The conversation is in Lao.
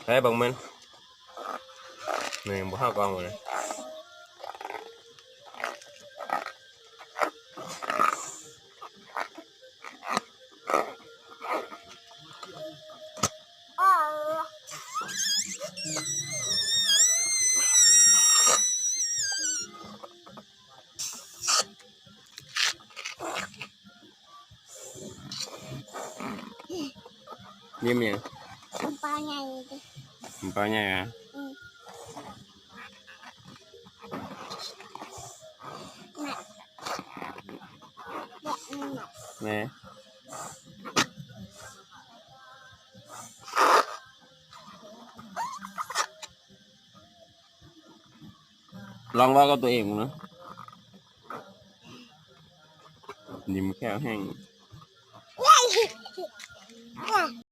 ໃສ່ເບິ່ງມັນ ນີ້ບໍ່ເຂົ້າກ່ອງເລີຍ. ນີ້ມັນຫຍັງ? ປາໃຫຍ່ເດ້. ມັນປາໃຫຍ່ຫວາ? ອືມ ແບບນີ້ນະ ແມ່ນ. ລອງເວົ້າກັບຕົວເອງເນາະ. ນີ້ມັນແຂ້ວແຫ້ງ.